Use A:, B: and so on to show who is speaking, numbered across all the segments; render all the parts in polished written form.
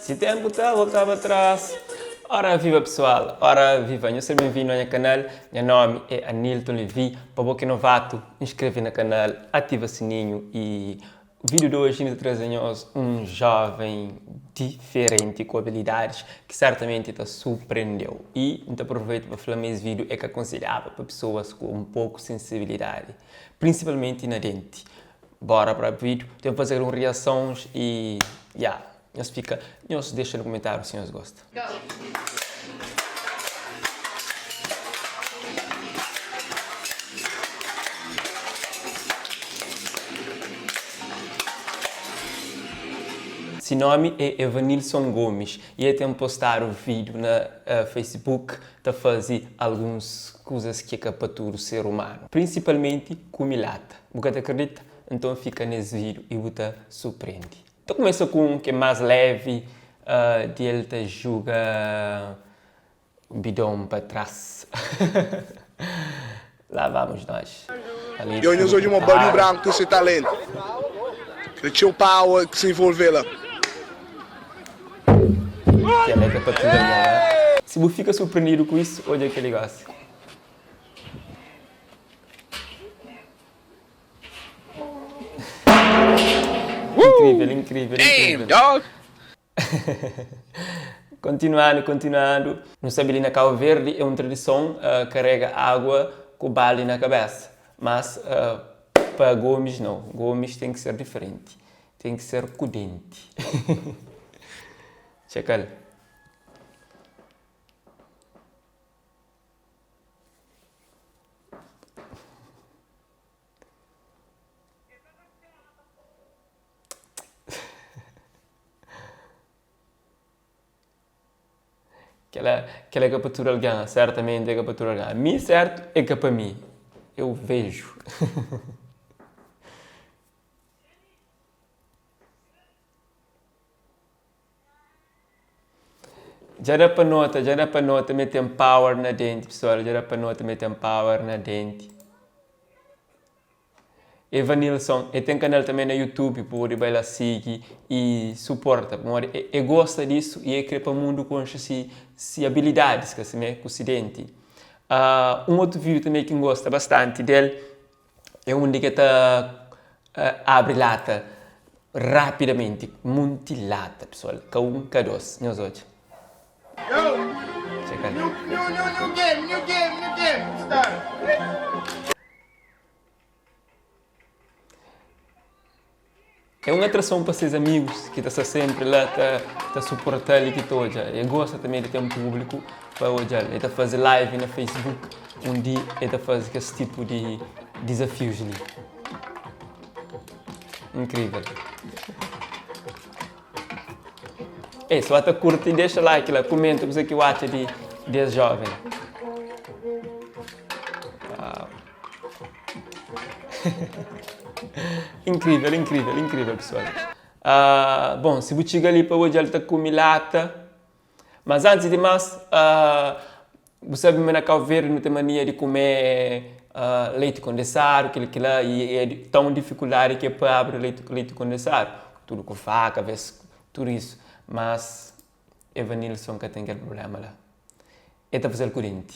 A: Si tempu ta voltaba tras. Ora viva pessoal, ora viva, nhos ser benvindu a nha kanal, nha nomi é Anilton Levy, pa bo ki é novatu, inskreve na kanal, ativa sininhu y vídeo di oji N ta traze nhos un joven diferenti ku abilidadis ki sertamenti ta surprendeu y N ta aproveita pa fla ma es vídeo é ka akonselhaba pa pesoas ku un poku sensibilidadi, prinsipalmenti na denti. Bora pa vídeo, ten fazer un reasons e ya, nhos fika, nhos dexa na komentariu si nhos gosta. Si nomi é Evanilson Gomes e el ten postadu vídeo na Facebook ta faze alguns kuzas ki é ka pa tudu ser umanu, prinsipalmenti kume lata. Bu ka ta kridita? Nton fika nes vídiu i bu ta surprendi. Ta kumesa ku un ki é más lévi di el ta juga bidon pa tras. Lá vamos nós. Ali
B: Yo nhos
A: tudu
B: odja ma Baril
A: prepara.
B: Branku ten se talentu. Ten txeu power ki se envolve la.
A: Kel-la é ka pa tudu algen, né? Si bu fika surprendidu ku isu, odja kel-li gósi. Incrível, incrível, incrível.
B: Damn, dog.
A: Continuando, continuando. Nu sabe li na Cabo Verde é um tradison uh, carrega água ku balde na cabeça. Mas uh, pa Gomes não. Gomes tem que ser diferente. Tem que ser ku dente. Txekal. Kel-la, kel-la é ka pa tudu algen, sertamenti é ka pa tudu algen. Ami, sertu, é ka pa mi. Eu vejo. Dja da pa nota, dja da pa nota ma el ten power na denti, pesoal, dja da pa nota ma el ten power na denti. Evanilson, el ten kanal tanbe na YouTube, pode bai la sigi y suporta, pamodi el gosta disu y el kre pa mundu konxe si si abilidadis, ka simé, ku si denti. Un otu vídiu tanbe ki N gosta bastanti del É undi ke ta abri lata rapidamenti, munti lata pesoal, ka un ka dos, nhos odja. Txeka li. É un atrason pa ses amigus ki ta sta sénpri la ta ta suporta-l i ki ta odja. El gosta tanbê di ten públiku pa odja-l. El ta faze live na Facebook undi el ta faze kes tipu di dizafius li. Inkrível! Ei, si bu ta kurti, dexa like la, kumenta kuzê ki bu atxa di di es jóven. Inkrivel, inkrivel, inkrivel pesoal. Uh, bon, si bu txiga li pa odja-l ta kume lata. Mas antis di mas, uh, bu sabe ma na Cabo Verde nu ten mania di kume uh, leite kondensadu, kel kila, e é tão difikuldadi ki é pa abri leite, leite kondensadu. Tudu ku faka, ves, tudu isu. Mas Evanilson ka ten kel problema la. El ta faze-l ku denti.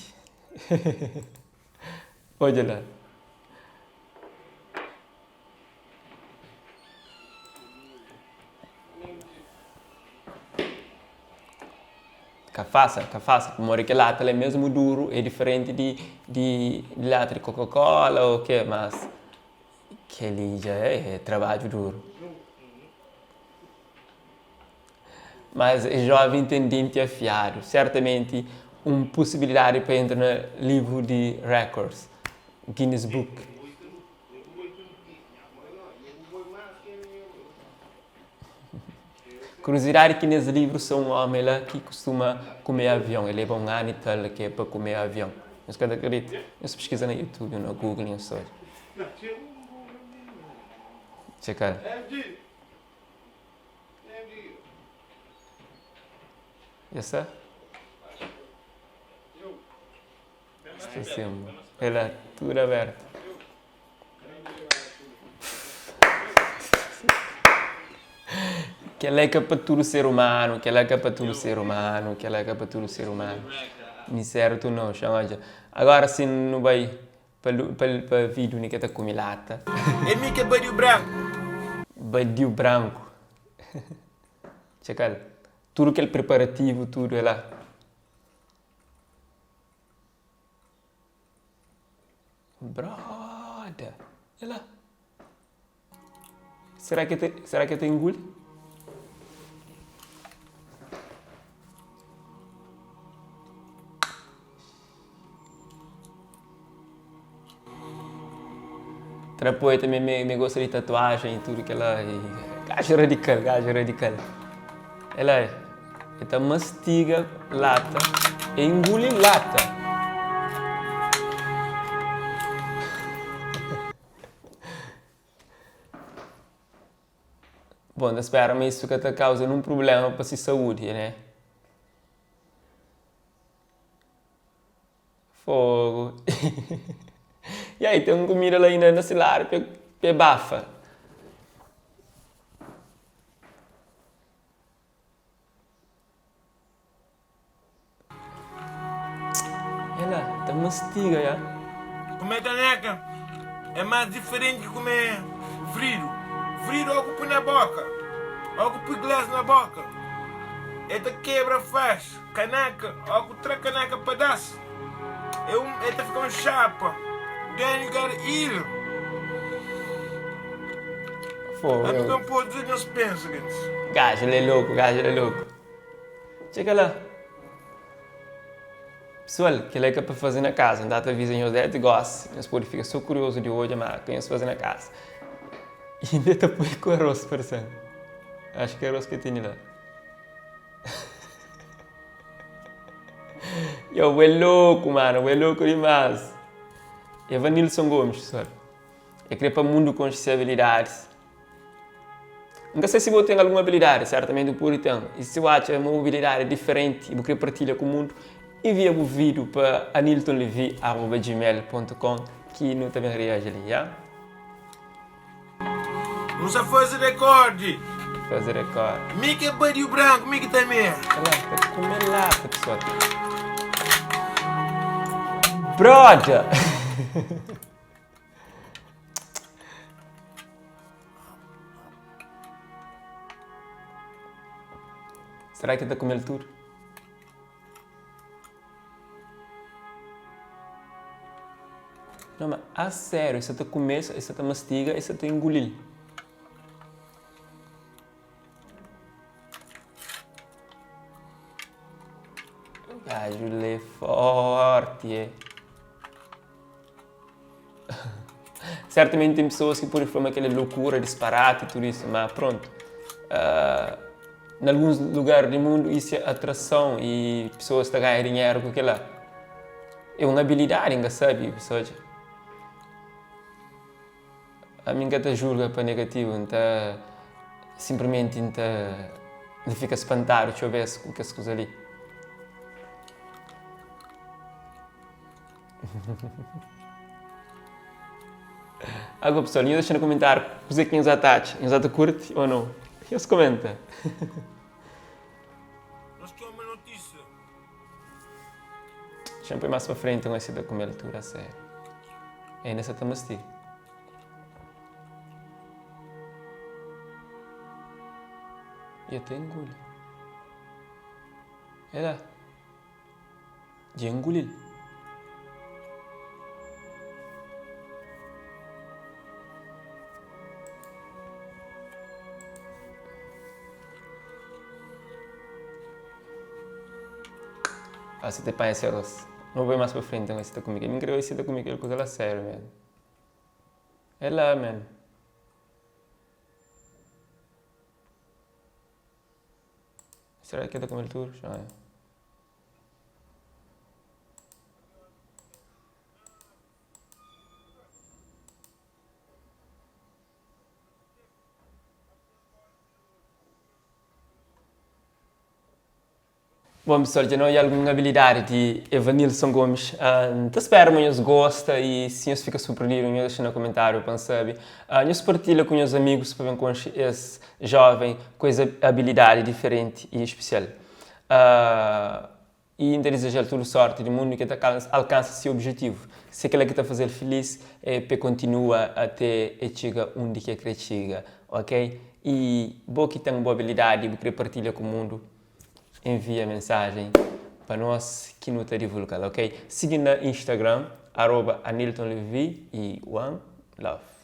A: Odja la. Ka fásil, ka fásil, pamodi kel lata la é mesmu duru, é diferenti di di lata di koka-kola ô ke, mas kel-li dja é trabadju duru. Mas es joven ten denti afiadu, sertamenti un pusibilidadi pa entra na livru di records, Guinness Book. Kuriozidadi ki nes livru sta un omi la ki kustuma kume avion, el leba un anu i tal ke pa kume avion. Nhos ka ta kridita? Nhos piskiza na YouTube o na Google nhos ta odja. Txeka-l. Dja sta? Sta sin. Ê la, tudu abertu. Kel-la é ka pa tudu ser umanu, kel-la ka pa tudu ser umanu, kel-la ka pa tudu ser umanu. Ni sértu nau, xa-m odja. Agora sin nu bai pa pa pa vídiu ni ke ta kume lata.
C: É mi ki é badiu branku.
A: Badiu branku. Txeka-l. Tudu kel preparativu, tudu é la. Broda! É la. Será ki ta, será ki ta inguli? Trapoia também me, me gosta de tatuagem e tudo que ela. Gajo radical, gajo radical. Ela é. E ta mastiga lata, e inguli lata. Bon, ta spera ma isu ka ta kauza nun prubléma pa se saúdi, né? Fogo. E aí, ten un kumida la inda na se ladu pa e bafa. Ela ta mastiga ya.
C: Kume kaneka é más diferenti ki kume vridu. Vridu ó ku pui na boka, ó ku pui glas na boka, el ta kebra faxi. Kaneka ó ku tra kaneka padás, é un, el ta fika un xapa. Then you gotta eat it.
A: Fogo.
C: Ami ka pode dizer nhos pensa, gentis.
A: Gajo el é louco, gajo el é louco. Txeka la. Pesoal, kel-la é ka pa faze na kaza. N ta ta aviza nhos désdi gósi. Nhos pode fika sô kuriozu di odja, má ka nhos faze na kaza. I inda ta poi ku arôs, parse-m. Acho ki é arôs ki tene la. Yo, bu é loku, mano, bu é loku dimás. Evanilson Gomes, pesoal. É kre pa mundu konxe se abilidadis. N ka sai si bo ten algun abilidadi, sertamenti bu pode ten. I si bu atxa ma bu abilidadi é diferenti i bu kre partilha ku mundu, envia bu vídiu pa aniltonlevy@gmail.com ki nu ta ben reaji li, ya?
C: Nu sa faze rekorde.
A: Faze rekorde.
C: Mi ki é badiu branku, mi ki ta mê.
A: Ela ta kume lata, pessoal. Broda! Será ki ta kume-l tudu? Não, ma a sério, es sa ta kume, es sa ta mastiga, es sa ta inguli-l. Gaju la é forti, é. Certamente tem pessoas que pode fla ma kel é loucura, disparate e tudo isso, mas pronto. Uh, na alguns lugar di mundu isso é atração e pessoas ta ganha dinheiro com aquela. É uma habilidade, nunca sabe, pessoas. A mim ka ta julga pa negativo, nta simplesmente nta fica espantado txeu vez ku kes kuza li. Agora pessoal, nhos dexa na comentário kuzê ki nhos ata atxa, nhos ata curti ou não? Nhos comenta.
C: Nhos txoma notísia.
A: Xa-m poi más pa frenti, un ta kume altura sério. Ainda sa ta mastiga. E até enguli. É lá. Dja enguli-l. Ah, si te panha ese arroz. Não vou mais para frente, então esse tá comigo. Eu creio esse tá comigo, ele coisa lá sério mesmo. É lá, man. Será que tá com ele tudo? Já é. Bon pessoal, dja nu odja algun abilidadi di Evanilson Gomes. N ta spera ma nhos gosta y si nhos fika surprendidu nhos dexa na komentariu pa N sabe. Nhos partilha ku nhos amigus pa ben konxe es joven ku es abilidadi diferenti y spesial. Y N ta dizeja-l tudu sorti di mundu ki el ta alkansa se objetivu. Si é kel-la ki ta faze-l filís, é pa el kontinua ate el txiga undi ki el krê txiga, ok? Y bo ki ten bu abilidadi y bu krê partilha ku mundu, envia mensajen pa nos ki nu ta divulga-l, ok? Sigi-m na Instagram, aroba aniltonlevy y one love.